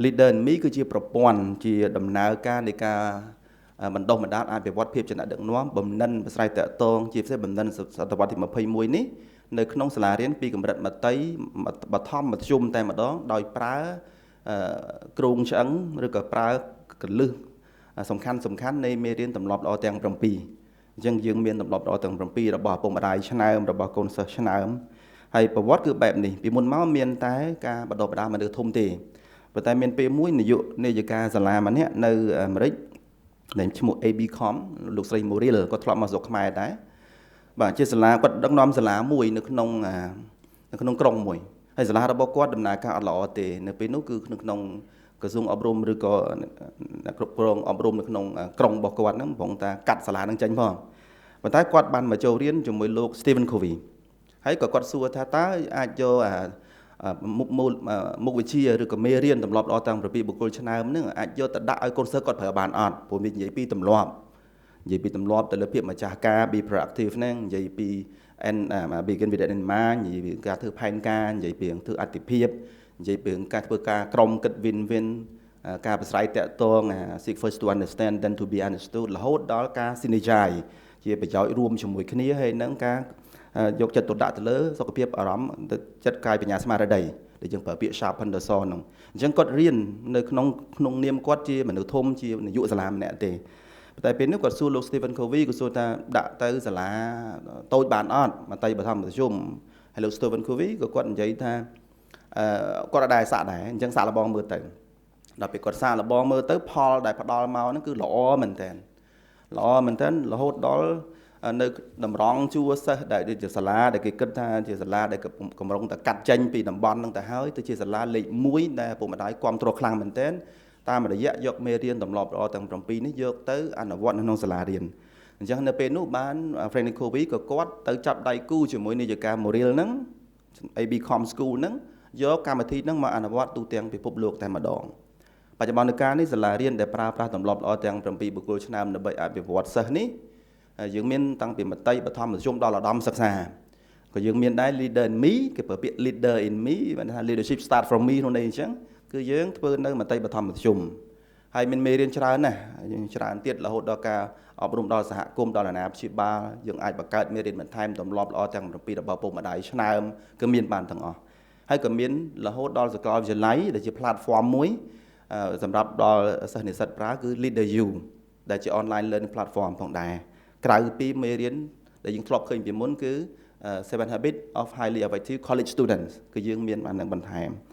Leader in Me គឺជាប្រព័ន្ធជាដំណើរការនៃការបណ្ដុះបណ្ដាលអភិវឌ្ឍភាពជាអ្នកដឹកនាំបំណិនប្រស្រ័យតាក់ទងជាពិសេសបំណិនសតវត្សទី21នេះនៅក្នុងសាលារៀនពីកម្រិតមត្តេយបឋមមធ្យមតែម្ដងដោយប្រើគ្រោងឆ្អឹងឬក៏ប្រើកលឹះសំខាន់សំខាន់នៃមេរៀនទម្លាប់ល្អទាំង7។ អញ្ចឹងយើងមានទម្លាប់ល្អទាំង7របស់ឪពុកម្ដាយឆ្នើមរបស់កូនសិស្សឆ្នើមហើយប្រវត្តិគឺបែបនេះពីមុនមកមានតែការបណ្ដុះបណ្ដាលមនុស្សធំទេប៉ុន្តែមានពេលមួយនាយកនាយិកាសាលាម្នាក់នៅអាមេរិកដែលឈ្មោះ ABCom លោកស្រី Muriel គាត់ធ្លាប់មកស្រុកខ្មែរដែរបាទជាសាលាគាត់ដឹកនាំសាលាមួយនៅក្នុងនៅក្នុងក្រុងមួយហើយសាលារបស់គាត់ដំណើរការអត់ល្អទេនៅពេលនោះគឺក្នុងក្នុងក្រសួងអប់រំឬក៏អ្នកគ្រប់គ្រងអប់រំនៅក្នុងក្រុងរបស់គាត់ហ្នឹងប្រងតាកាត់សាលាហ្នឹងចេញផងប៉ុន្តែគាត់បានមកចូលរៀនជាមួយលោក Stephen Covey ហើយក៏គាត់សួរថាតើអាចយកអាមុខមូលមុខវិជ្ជាឬក៏មេរៀនទម្លាប់ល្អតាំងពីបុគ្គលឆ្នើមហ្នឹងអាចយកទៅដាក់ឲ្យកូនសិស្សគាត់ប្រើបានអត់ព្រោះវានិយាយពីទម្លាប់និយាយពីទម្លាប់ទៅលើភាពម្ចាស់ការ be proactive ហ្នឹងនិយាយពី and begin with in mind និយាយពីការធ្វើផែនការនិយាយពីធ្វើអតិភិបនិយាយពីការធ្វើការក្រុមគិត win win ការប្រស្រ័យតាក់ទង seek first to understand, then to be understood រហូតដល់ការ synergize ជាប្រយោជន៍រួមជាមួយគ្នាហើយនឹងការយកចិត្តទុកដាក់ទៅលើសុខភាពអារម្មណ៍ចិត្តកាយបញ្ញាស្មារតីដែលយើងប្រើពាក្យ sharpen the saw ហ្នឹងអញ្ចឹងគាត់រៀននៅក្នុងក្នុងនាមគាត់ជាមនុស្សធំជានាយកសាលាម្នាក់ទេតែពេលនេះគាត់សួរលោក Stephen Covey គាត់សួរថាដាក់ទៅសាលាតូចបានអត់មត្តេយបឋមមធ្យមហើយលោក Stephen Covey ក៏គាត់និយាយថាអឺគាត់អត់ដែរសាក់ដែរអញ្ចឹងសាក់លបងមើលទៅដល់ពេលគាត់សាកលបងមើលទៅផលដែលផ្ដល់មកហ្នឹងគឺល្អមែនតើល្អមែនតើរហូតដល់នៅតម្រង់ជួរសិស្សដែលជាសាលាដែលគេគិតថាជាសាលាដែលកម្រងតែកាត់ចេញពីតំបន់ហ្នឹងទៅហើយទៅជាសាលាលេខ1ដែលឪពុកម្ដាយគ្រប់គ្រងខ្លាំងមែនទែនតាមរយៈយកមេរៀនទម្លាប់ល្អទាំង7នេះយកទៅអនុវត្តនៅក្នុងសាលារៀនអញ្ចឹងនៅពេលនោះបាន Franklin Covey ក៏គាត់ទៅចាប់ដៃគូជាមួយនាយិកា Muriel ហ្នឹង ABCom School ហ្នឹងយកកម្មវិធីហ្នឹងមកអនុវត្តទូទាំងពិភពលោកតែម្ដងបច្ចុប្បន្នកាលនេះសាលារៀនដែលប្រើប្រាស់ទម្លាប់ល្អទាំង7បុគ្គលឆ្នើមដើម្បីអភិវឌ្ឍសិស្សនេះយើងមានតាំងពីមត្តេយបឋមមធ្យមដល់ឧត្តមសិក្សាក៏យើងមានដែរ Leader in Me គេប្រើពាក្យ Leader in Me បានថា leadership start from me ក្នុងន័យអញ្ចឹងគឺយើងធ្វើនៅមត្តេយបឋមមធ្យមហើយមានមេរៀនច្រើនណាស់យើងច្រើនទៀតរហូតដល់ការអប់រំដល់សហគមន៍ដល់អាណាព្យាបាលយើងអាចបង្កើតមេរៀនបន្ថែមទម្លាប់ល្អទាំង7របស់ពុកម្ដាយឆ្នើមគឺមានបានទាំងអស់ហើយក៏មានរហូតដល់សាកលវិទ្យាល័យដែលជា platform មួយសម្រាប់ដល់សិស្សនិស្សិតប្រើគឺ Leader U ដែលជា online learning platform ផងដែរក្រៅពីមេរៀនដែលយើងធ្លាប់ឃើញពីមុនគឺ Seven Habits of Highly Effective College Students គឺយើងមានបាននឹងបន្ថែម។